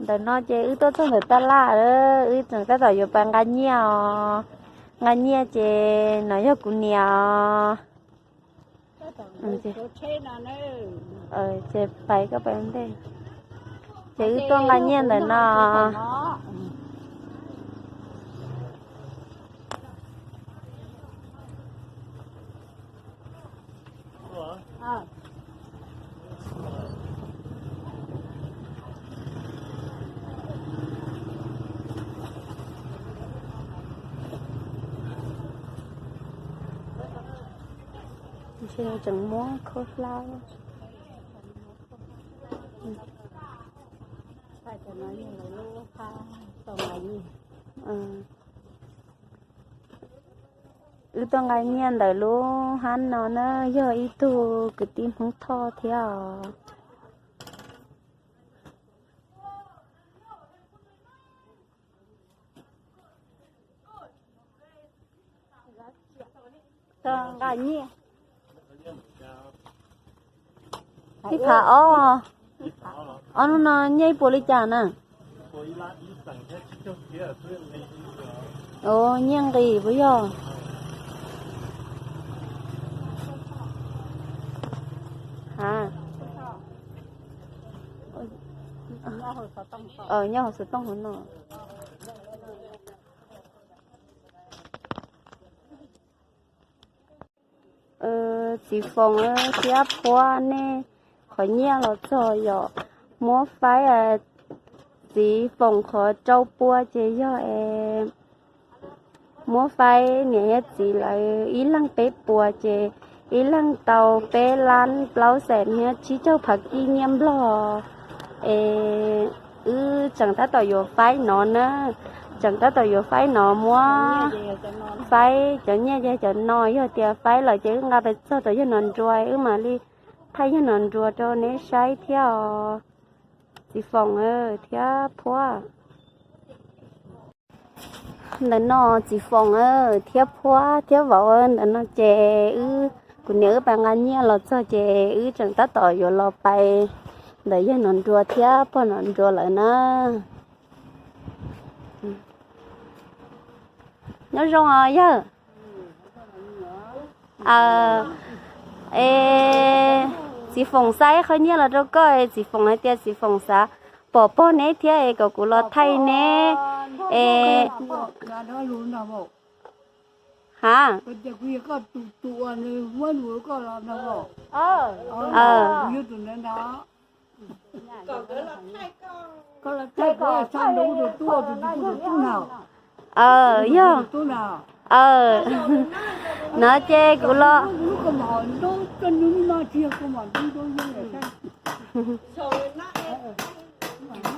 Ntawm no ces wb tuaj txog ntawm tab laj, wb tseem tab tom yuav pais nqa nyiaj os. Nqa nyiaj ces no yog kuv niam os. Ces pais koj pais ntej. Ces wb tuaj nqa nyiaj ntawm no. Tseem muab khaub hlab. Wb tuaj nqa nyiaj ntawm lub hab no na, yog ib tug kwv tij Hmoob Thoj thiab os. Ib phav ob, ob lub no nyiaj ib puas li cas na? Nyiaj nqis puas yog? Nyob hauv xov tooj hauv no. Txiv Foom thiab Phuab, nej qhov nyiaj los txog yom? Muab faib txiv Foom qhov rau pua ces yog es muab faib niam thiab txiv lawv ib leeg peb puas ces ib leeg tau peb lab plaub xees thiab tsib caug phav kij nyiaj Nplog. Es wb tseem tab tom yuav faib no na, tseem tab tom yuav faib no muab faib cov nyiaj ces cov no yog tias faib lawm ces wb nqa pes txog rau yawg Nom Nruas wb mam li thaij yawg Nom Nruas rau neb saib thiab os, txiv Foom thiab Phuab. Ntawm no txiv Foom thiab Phuab thiab vauv ntawm no ces wb, kuv niam wb pais nqa nyiaj los txog ces wb tseem tab tom yuav los pais ntawm yawg Nom Nruas thiab pog Nom Nruas lawm na. Nyob zoo os yawg. Es txiv Foom xa ib qho nyiaj los rau koj es txiv Foom hais tias txiv Foom xav pom pog neb thiab es kom kuv los thaij neb es ha. Yog no ces kuv los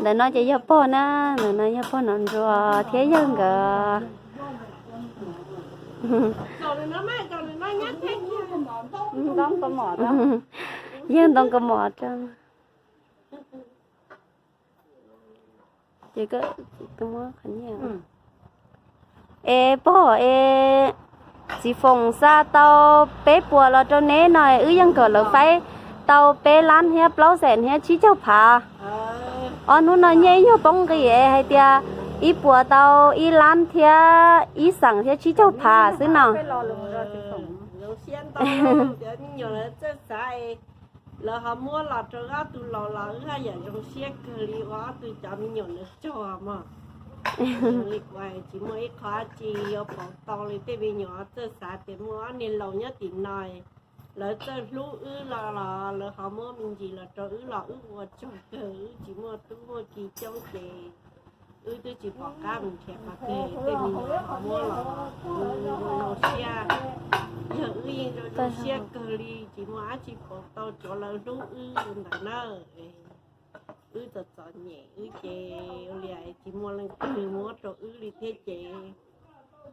ntawm no ces yog pog na, ntawm no yog pog Nom Nruas thiab yawg nkawd. Yawg ntoo kaus mom rau. Es pog es txiv Foom xa tau peb puas los rau neb no, wb yeej kom lawv faib tau peb lab thiab plaub xees thiab tsib caug phav. Ob hnub no nyiaj ib nyuag poob nqis es hais tias ib puas tau ib lab thiab ib xees thiab tsib caug phav xwb no. Lawv ho muab los rau ob tug laus los wb haj yam zoo siab kawg li ua ob tug cov me nyuam ntawd tsaug mog. Li kuv tsis muaj ib qho dab tsi yuav pauv tau li, tej me nyuam txawj xav tias muaj ob niag laus nyob tim no, lawv txawj hlub wb los los lawv ho muab me ntsis los rau wb los wb ua tsaug kawg, wb tsis muaj tub muaj ki coob ces wb twb tsis pom qab mus nrhiav qhov twg, tej me nyuam ho muab los zoo siab. Yog wb yeej zoo zoo siab kawg li, tsis muaj dab tsi pauv tau cov lawv hlub wb ntawd na. Wb txom txom nyem wb ces ua li tsis muaj leej twg muab rau wb li thiab ces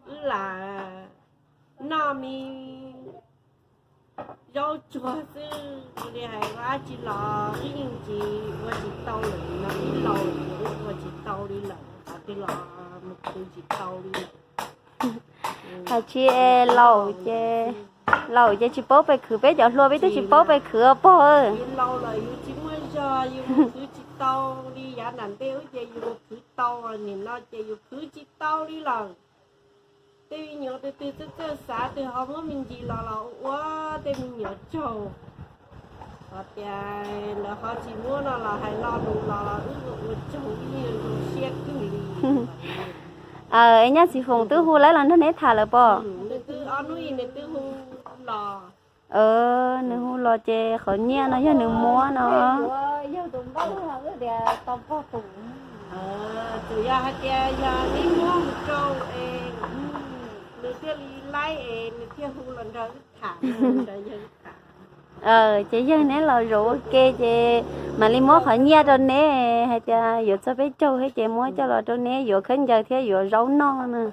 wb lam noj me zaub tsuag xwb, ua li hais ua dab tsi los wb yeej tsis ua tsis tau lawm no, wb laus ces wb ua tsis tau li lawm, qhov twg los mus khwv tsis tau li lawm. Hais tsis laus ces, laus ces tsis paub pes khwv, peb cov hluas peb twb tsis paub pes khwv pog. Yus laus lawm yus tsis muaj zog yus mus khwv tsis tau li yav nram ntej ub ces yus mus khwv tau, nim no ces yus khwv tsis tau li lawm. Tej me nyuam twg twg txawj txawj xav twg ho muab me ntsis los los ua tej me nyuam tsaug. Hos tias lawv ho tsis muab no los hais lo lus los los wb ua tsaug, wb yeej zoo siab kawg li. Es Nyaj Txiv Foom twb hu lawv los nrog neb tham lawm pob? Nws twb ob hnub nws twb hu los. Nws hu los ces qhov nyiaj no yog nws muab no. Tsuas yog hais tias yog neb muab mus rau es nws thiaj li laib es nws thiaj hu los nrog wb tham. Ces yog neb los zaum ua ke ces mam li muab qhov nyiaj rau neb, hais tias yuav txog peb caug thiab ces muab coj los rau neb yuav khaub ncaws thiab yuav zaub noj na.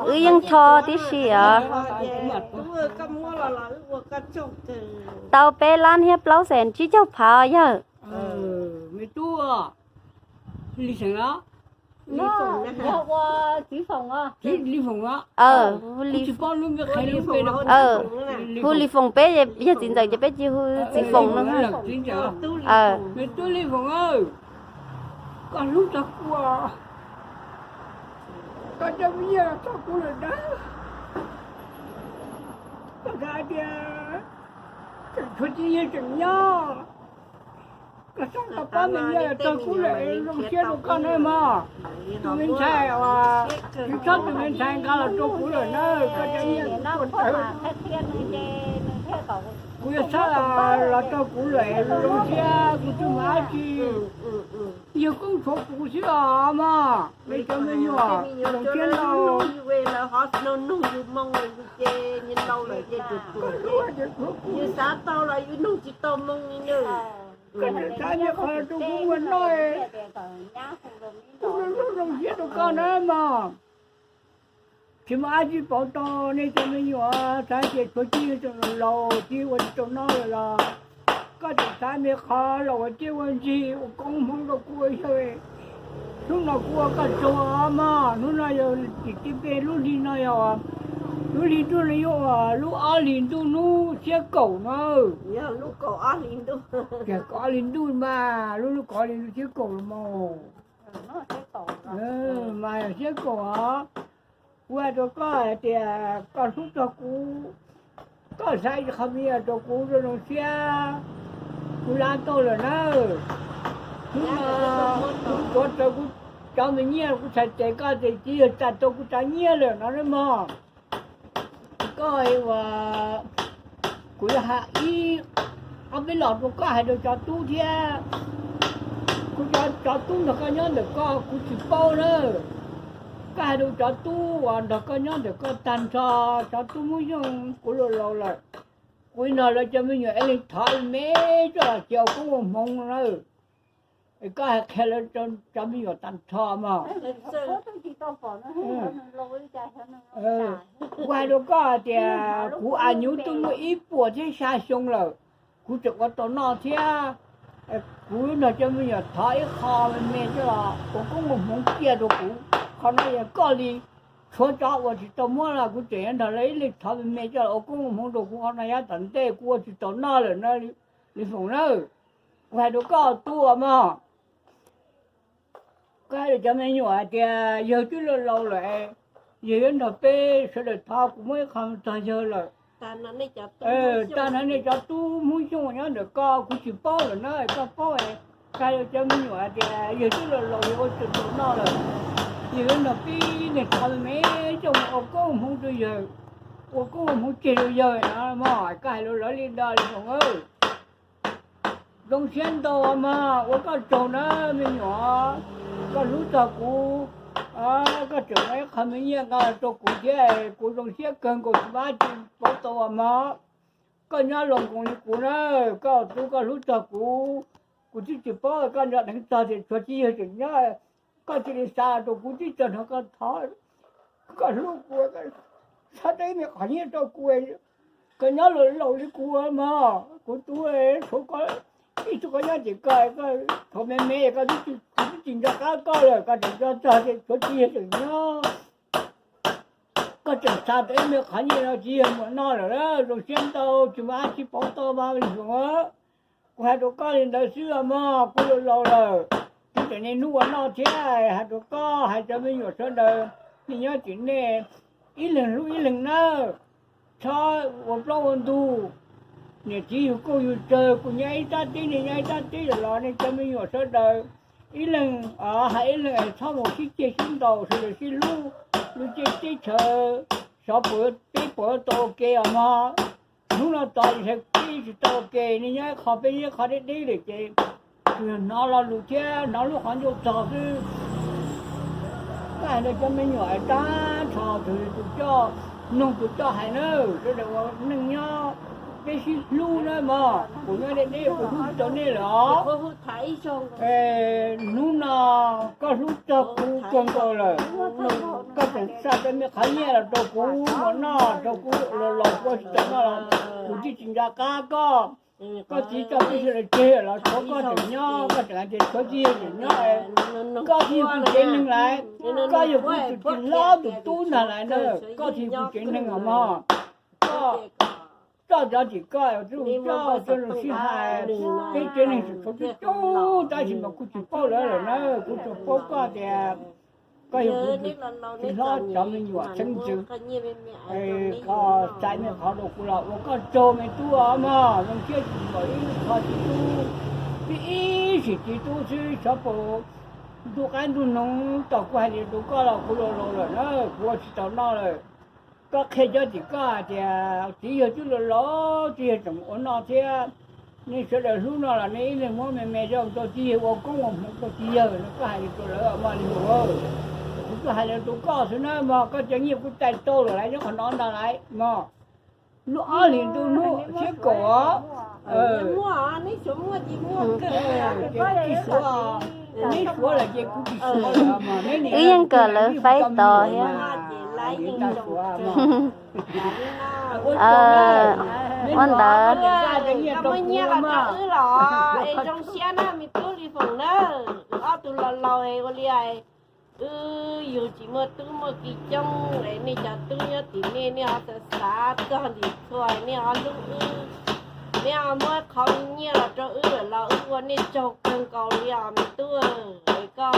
Wb yeej rho tib si os. Tau peb lab thiab plaub xees tsib caug phav yawg. Hu Lis Foom peb, yog txiv ntxawm ces peb cia hu Txiv Foom no. Me tub Lis Foom, koj hlub txog kuv, koj coj me nyiaj los txog kuv lawm na. Koj xav tias tseem tshuav tib yawg tseem nyob, koj xav koj pab me nyiaj los txog kuv lawm, zoo siab rau koj na mog. Tus me ntxhais uas tsis txhob tus me ntxhais nqa los rau kuv lawm na, koj cov nyiaj kuv tuaj tawm. Kuv yog xab los txog kuv lawm, zoo siab, kuv tsis muaj dab tsi. Yawg koob tshuav kuv xwb os mog, me cov me nyuam zoo siab lauj. Yus xav tau los yus nug tsis tau moo li na. Koj tseem xav me qhov rau kuv muaj noj, kuv zoo siab rau koj na mog. Tsis muaj dab tsi pauv tau nej cov me nyuam, xav tias tshuav tib yawg tseem laus tib ua tsis tau noj lawm los koj tseem xav me qhov los ua ciaj ua ntsig ua koob hmoov rau kuv ua yawg. Hnub no kuv ua koj tsaug mog, hnub no yog tim tib peb lub hli no yog lub hli ntuj no yog lub ob hlis ntuj hnub xiab kaum no. Yog lub kaum ob hlis ntuj, kaum ob hlis ntuj mas lub, lub kaum ob hlis ntuj xiab kaum los mas. Mas yog xiab kaum os. Kuv hais rau koj hais tias koj hlub txog kuv, koj xav ib qho me nyuam rau kuv zoo zoo siab, kuv lab tau lawm na. Hnub no kuv tuav rawv kuv cov me nyiaj kuv txhais tes koj ces tsis yog txais tau kuv cov nyiaj lawm no na mog. Koj ua, kuv yuav hais ib ob peb los rau koj hais rau cov tub thiab. Kuv cov, cov tub nrog koj nyob ntawm koj kuv tsis paub na. Koj hais rau cov tub uas nrog koj nyob ntawm koj tag nrho, cov tub Hmoob Xyooj, kuv laus laus lawm, kuv nrog lawv cov me nyuam ib leeg thov ib me coj los cia ua koob ua hmoov na. Es koj hais qhia lawv cov me nyuam tag nrho mog. Kuv hais rau koj hais tias kuv a nyuv twb muaj ib puas thiab xya xyoo lawm, kuv tseem ua tau noj thiab. Kuv nrog cov me nyuam thov ib qho me me coj los ua koob ua hmoov cia rau kuv. Qhov no yog koj li, tshuav cov uas tsis tau muab los kuv tseem yuav nrog lawv ib leeg thov me me coj los ua koob ua hmoov rau kuv. Qhov no yav tom ntej kuv ua tsis tau noj lawm na, Lis Foom na. Kuv hais rau koj tub mog, koj hais rau cov me nyuam hais tias yawg twb laus laus lawm, yawg yuav nrog peb sawv daws thov, kuv muab ib qho txog yawg lawm. Tag no nej cov tub Hmoob Xyooj nyob ntawm koj kuv tsis paub lawm na, koj paub. Koj hais rau cov me nyuam hais tias yawg twb laus laus, yawg ua tsis tau noj lawm, yawg yuav nrog peb ib leeg thov me me coj mus ua koob ua hmoov rau yawg, ua koob ua hmoov tseg rau yawg no mog. Koj hais rau lawv li ntawd Lis Foom. Zoo siab ntau mog, ua koj tsaug na me nyuam, koj hlub txog kuv, koj tseem muab ib qho me nyiaj nqa los rau kuv thiab, kuv zoo siab kawg nkaus tsis muaj dab tsi pauv tau mog. Koj nyob luag nkoos li kuv na, koj tub koj hlub txog kuv, kuv twb tsis paub koj nco dheev txog tias tshuav tib yawg tseem nyob, koj cia li xa rau kuv twb txog nrog koj thov, koj hlub kuv, txhob teb me qhov nyiaj rau kuv. Koj nyob laus laus li kuv mog, kuv tub, tshuav koj, ib tug koj nyob tim koj, koj thaum me me koj twb tsis nco qab koj lawm, koj tseem nco txog tias tshuav tib yawg tseem nyob. Tseem xa tau ib me qhov nyiaj no tsis yog muaj noj lawm, zoo siab ntau, tsis muaj dab tsi pauv tau mas li hloov. Kuv hais rau koj li ntawd xwb os mog, kuv laus laus lawm, twb tseem niaj hnub ua noj thiab. Hais rau koj, hais cov me nyuam sawv daws, nej nyob tim nej, ib leeg hlub ib leeg nawb, txhob ua plaub ua ntug. Niam txiv yug koj yug tsawg, kuv nyob ib sab teb, nej nyob ib sab teb lawm los nej cov me nyuam sawv daws, ib leeg hais ib leeg, txhob mus sib ceg sib ntaus, sawv daws sib hlub, lub teb chaws xyov puas, peb puas tau ua ke os mog. Hnub no tod tsis tau ua ke, nej nyob ib qho peb nyob ib qho deb deb lawm ces tsuas yog hnov lo lus thiab hnov lub qhov ncauj txog xwb. Koj hais ntawd cov me nyuam tag nrho, tus coj, noog tus coj hais na, sawv daws ua neej nyob peb sib hlub nawb mog, kuv nyob deb deb kuv hlub tsis tau nej lawm os. Hnub no koj hlub txog kuv kawg nkaus lawm, koj tseem xa tau me qhov nyiaj los rau kuv ua noj, rau kuv los los kuv tsis tau noj los kuv twb tsis nco qab koj. Koj txiv tso peb sawv daws tseg los tshuav koj tseem nyob, koj tseem hais tias tshuav txiv yawg tseem nyob, koj thiaj yog kuv tsev neeg lawm, koj yog kuv tus txiv hlob tus tub ntag lawm na, koj thiaj yog kuv tsev neeg os mog. Koj, koj cov tim koj, koj cov lus sib hais, peb tsev neeg tseem tshuav coob coob tab sis mas kuv tsis paub lawv lawm na, kuv tsuas paub koj tias koj yog kuv tus txiv hlob cov me nyuam xeeb ntxwv. Koj xa me qhov rau kuv los ua koj tsaug me tub os mog, zoo siab tsis muaj ib qho txiv tub, tib ib sim txiv tub xwb xyov puas ntuj qab ntuj noog. Thaum kuv hais li rau koj los kuv laus laus lawm na, kuv ua tsis tau noj lawm. Koj qhia cov tim koj hais tias txiv yawg twb laus laus, txiv yawg tseem ua noj thiab. Nej sawv daws hlub no los nej ib leeg muab me me zoo rau txiv yawg, ua koob ua hmoov rau txiv yawg no, koj hais li rau lawv mog li mus. Kuv twb hais li rau koj xwb na mog, koj cov nyiaj kuv tais tau lawm lauj, nyob qhov no ntag lauj mog. Lub ob hlis ntuj hnub tshiab kaum os. Tsis suav, neb suav lawm ces kuv tsis suav lawm mog. Wb yeej kawm lawv faib tos thiab. Ua ntawd, muaj nyiaj los rau wb los es zoo siab na me tub Li Foom na. Wb ob tug laus laus ua li, wb yug tsis muaj tub muaj ki coob es nej cov tub nyob tim nej, nej ho xav xav txog ntxim txhua, nej ho hlub wb, nej ho muab qhov me nyiaj los rau wb lawm los wb ua nej tsaug kawg nkaus li os me tub. Es koj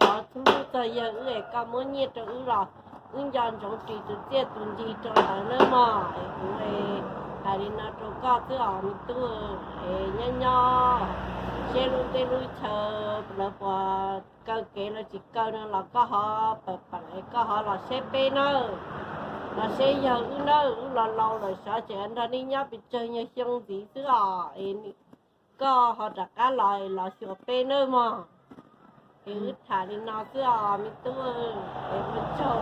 ho txhub hlub txog yawg wb es koj muab nyiaj rau wb los wb nco ntsoov ris tus txiaj tus ntsig rau lawv nawb mog. Es kuv hais li no rau koj xwb os me tub. Es nyob nyob seb lub teb lub chaw lawv puas kaw kev lawv tsis kaw no los koj ho pam peem es koj ho los saib peb nawb, los saib yawg wb nawb, wb los laus lawm xyov tseem nrog nej nyob pes tsawg nyuag xyoo ntxiv xwb os. Es koj ho rov qab los los xyuas peb nawb mog. Es wb tham li no xwb os me tub. Es ua tsaug,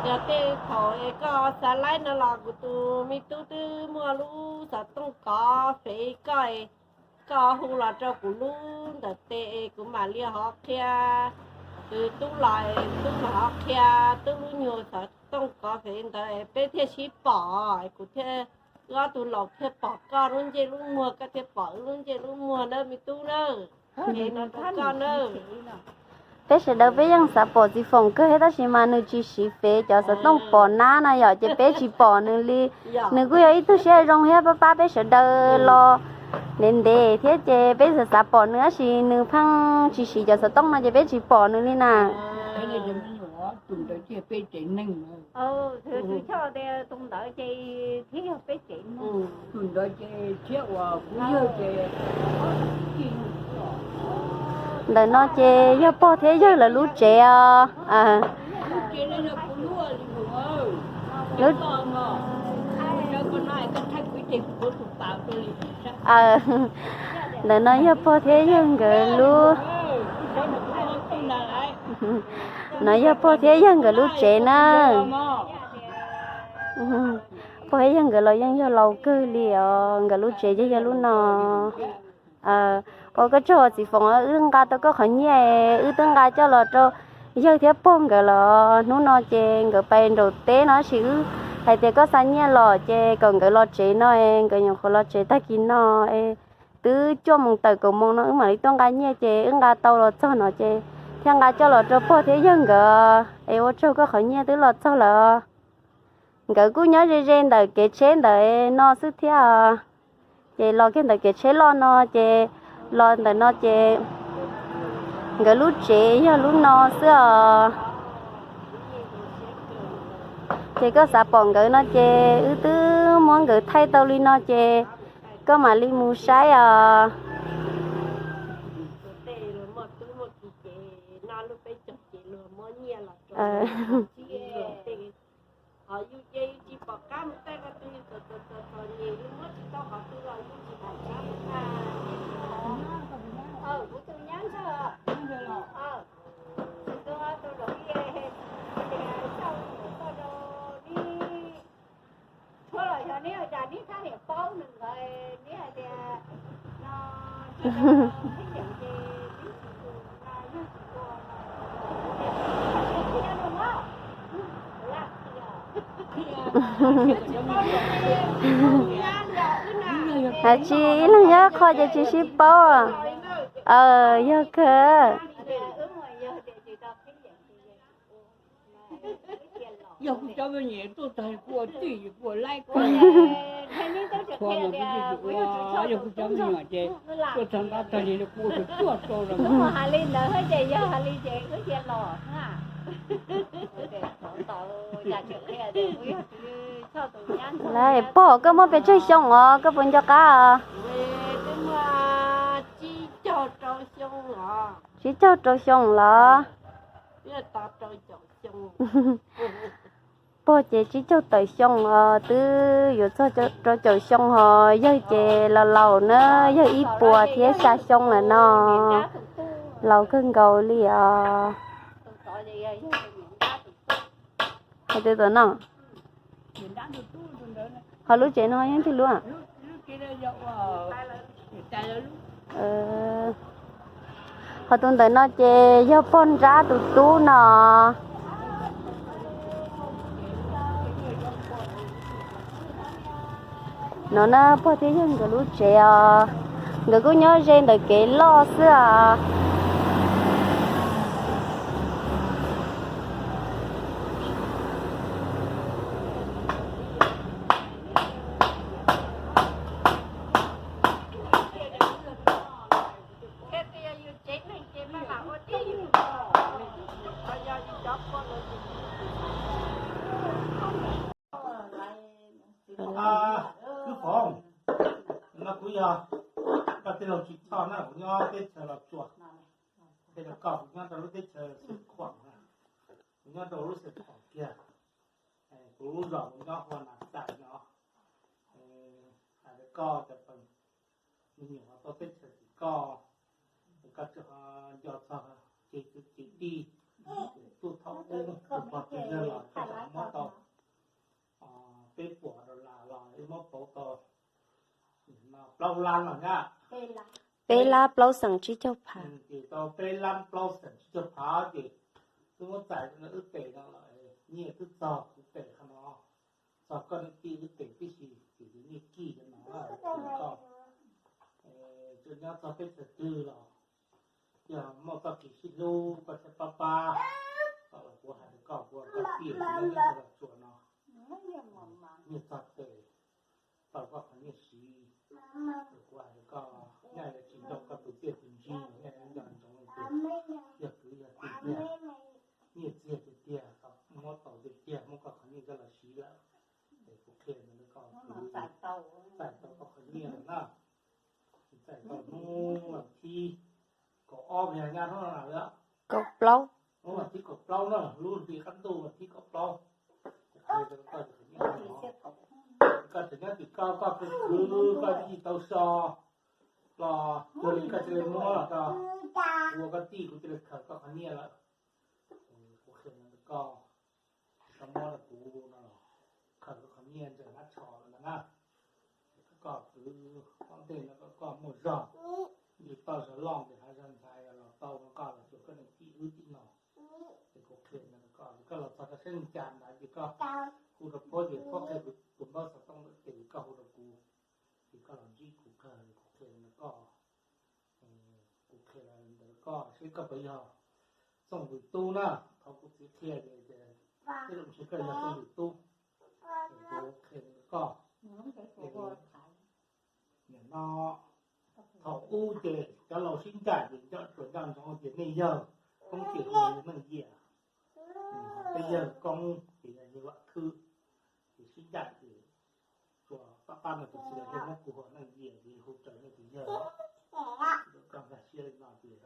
yog tej thaum es koj xav laib no los kuv tus me tub twb muaj lub xov tooj kov fev koj, koj hu los rau kuv lub ntawm tes es kuv mam li ho qhia. Tus tub los tub mam ho qhia tub lub nyuag xov tooj kov fev ntawd peb thiaj sib pom, kuv thiaj, wb ob tug laus thiaj pom koj lub ntsej lub muag, koj thiaj pom wb lub ntsej lub muag nawb me tub nawb. Es no rau koj nawb. Peb sawv daws peb yeej xav pom txiv Foom kawg thiab tab sis mas nws tsis siv fev cov xov tooj pom nab no yom, ces peb tsis pom nws li. Nws kuj yog ib tug siab zoo thiab pab pab peb sawv daws los ntev ntev thiab ces peb xav xav pom nws tab sis nws pheej tsis siv cov xov tooj no ces peb tsis pom nws li na. Ntawm no ces yog pog thiab yawg lawv lub tsev os. Ntawm no yog pog thiab yawg nkawd lub, no yog pog thiab yawg nkawd lub tsev na. Pog thiab yawg nkawd los yeej yog laus kawg li os, nkawd lub tsev ces yog lub no. Ua koj tsaug txiv Foom, wb nqa tau koj qhov nyiaj, wb twb nqa coj los rau yawg thiab pog nkawd los hnub no ces nkawd pais nraum teb no tab sis wb hais tias koj xa nyiaj los ces kom nkawd los tsev no, nkawd nyuam qhuav los tsev tag kis no es twb cuaj moos tawm kaum moos no wb mam li tuaj nqa nyiaj ces wb nqa tau los txog no ces thiaj nqa coj los rau pog thiab yawg nkawd es ua tsaug koj qhov nyiaj twb los txog lawm. Nkawd kuj nyob ze ze ntawm kev tsheb ntawm no xwb thiab. Ces los kiag ntawm kev tsheb loj no ces, los ntawm no ces nkawd lub tsev yog lub no xwb os. Ces koj xav pom nkawd no ces wb twb muab nkawd thaij tau li no ces koj mam li mus saib os. Tsis, ib leeg nyob qho ces tsis sib paub. Yog kawg. Yog kuv cov me nyuam tuaj tag kuv ua tij kuv ua laib, yog kuv cov me nyuam ces tuaj tag nrho tag li kuv ua tsuag tsuag rau. Hais li ntawd ces yog hais li ces wb cia los. Lawm, pog, koj muaj pes tsawg xyoo os, koj puas nco qab os? Tsib caug rau xyoo los? Pog ces tsib caug tawm xyoo os, twb yuav txog rau caum xyoo hos, yawg ces laus laus na, yawg ib puas thiab xya xyoo lawm no. Laus kawg nkaus li os. Hais tias tom no. Ho lub tsev no yog twg lub? Ho tus ntawm no ces yog pog nrab tus tub no. No na, pog thiab yawg nkawd lub tsev os, nkawd kuj nyob ze ntawm kev loj xwb os. Kwv Foom, no kuv yog koj tij laug Tsis Choj na, kuv nyob teb chaws Los Tsuas. Tej zaum koj, kuv nyob rau lub teb chaws Xeev Khuam na, kuv nyob rau lub Xeev Khuam kiag. Kuv lub zos kuv nyob Hua Nas Xais no. Hais rau koj cov phooj ywg uas tau teb chaws tim koj, koj tseem nco txog ces tus txiv tij tuaj thaum ub, tus pog tus yawg los koj tseem muab tau peb puas dollar los wb muab pauv tau plaub lab los na. Peb lab plaub xees tsib caug phav. Ces tau peb lab plaub xees tsib caug phav ces twb muab txais wb tes no los, nyiaj twb txog kuv tes qhov no, txog koj niam tij wb tes tib si, ces tus nyiaj kij no, koj tseem nyob txog peb txhais twg los yog muaj txoj kev sib hlub koj thiaj pab pab. Kuv hais rau koj, kuv ua koj tij nyob teb chaws Los Tsuas no, nyiaj txog tes tau koj qhov nyiaj siv. Kuv hais rau koj, nyaj yuav tsis nrog koj tus txiaj tus ntsig, nyaj yuav nco ntsoov tias yog kwv yog tij tiag, nyiaj txiag tiag tiag, muab tau tiag tiag, muab koj qhov nyiaj coj los siv lawm. Es kuv qhia ntawd rau koj, txais tau koj qhov nyiaj lawm na. Txais tau hnub vas thib kaum ob, nyab hnub no lawm, kaum plaub, hnub vas thib kaum plaub na, lub hli qab ntuj vas thib kaum plaub. Koj tseem nyob tim koj, koj khwv khwv koj tsis tau so los cuag li koj cia li muab los rau kuv ua koj tij, kuv cia li khaws koj qhov nyiaj lawm. Kuv qhia no rau koj, koj muab rau kuv no, khaws koj qhov nyiaj ntawm hab tsho lawm ntag na. Koj kwv, ob ntej no koj muaj zog, yus toj zog loj ces hav zog ntxhais los tau no, koj los cuag koj niam tij wb tim no. Ces kuv qhia no rau koj, koj los txog rau sab Neej Tsa ntawd ces koj hu rau Phob, ces Phob qhia tus npawb xov tooj ntawd ces koj hu rau kuv, ces koj los ntsib kuv kawg, kuv qhia no koj. Kuv qhia ntawd koj seb koj puas yog Txooj Ntxwg tub na. Thaum kuv txiv qhia ces tej zaum ntshe koj yog Txooj Ntxwg tub. sib ncaim ces tsuas nco ntsoov tias nej yawg Koob ces hu Neej Yias, peb yawg Koob ces yog Vam Khwb. Ces sib ncaim ces tsuas tom qab no ces tsis los yog muab kuv hu Neej Yias ces hu raws nej tus yawg os. Koj nkag siab li no ces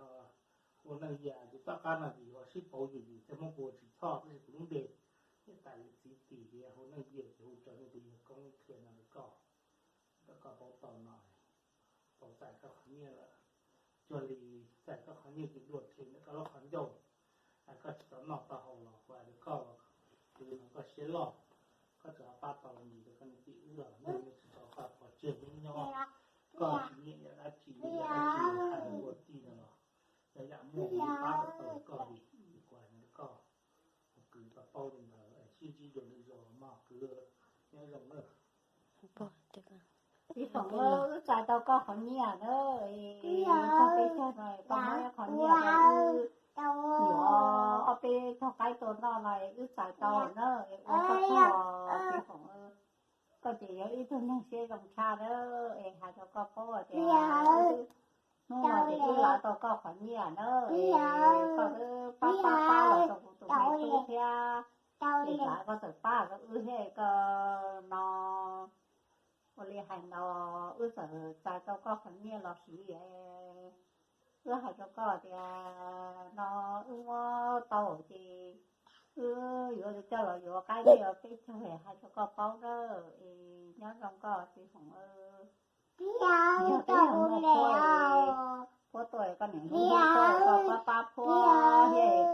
hu Neej Yias ces tom qab no ces yuav sib pauv yus ces thiaj muab kuv ua Tsim Txhoj tab sis kuv lub npe nyob tas li Txiv Tis ces hu Neej Yias ces hu raws nej tus yawg Koob qhia no rau koj, rau koj paub tau no, tau txais koj qhov nyiaj lawm. Cuag li txais koj qhov nyiaj ces dua rhe ntawm koj lub qhov ncauj, koj tsis tau noj tau haus los kuv hais rau koj, kwv no koj siab loj, koj tsis pab tau los ntsis rau koj niam txiv wb los nej tsis tau pab pov tseg wb nyob, koj tsis nyiam yam dab tsi yam dab tsi hais ua tij no los yam yam muaj kuv pab tau rau koj li, kuv hais no rau koj, kwv tau paub li ntawd sib ntsib dua lwm zaus mog kwv, nyob zoo na. Txiv Foom, wb txais tau koj qhov nyiaj na, txog peb caug no koj muab qhov nyiaj rau wb yuav ob peb tog qaib tua noj no wb txais tau na, ua koj tsaug Txiv Foom. Koj ces yog ib tug neeg siab zoo tshaj na, es hais rau koj paub tias hnub no ces wb lav tau koj qhov nyiaj na, es koj pab pab pab los rau kuv tus me tub thiab, es tsam koj txawm pab rau wb thiab koj no, ua li hais no wb txawm txais tau koj qhov nyiaj los siv, wb hais rau koj tias no wb muab tau ces wb yuav li coj los yuav qaib li peb caug hais rau koj paub na, es nyob zoo koj Txiv Foom. Yog peb yog muaj phuab, phuab tuaj koj niam hlub koj, koj pab pab phuab thiab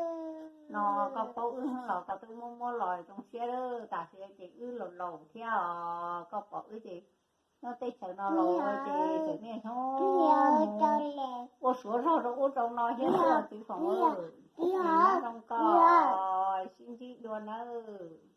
no, koj paub wb los koj twb muab muab los zoo siab, tam sim ces wb laus laus thiab os, koj pom wb ces nyob teb chaws no los ces tseem niaj hnub ua suav zog rau ub rau no thiab Txiv Foom. Nyob zoo koj, sib ntsib dua nawb.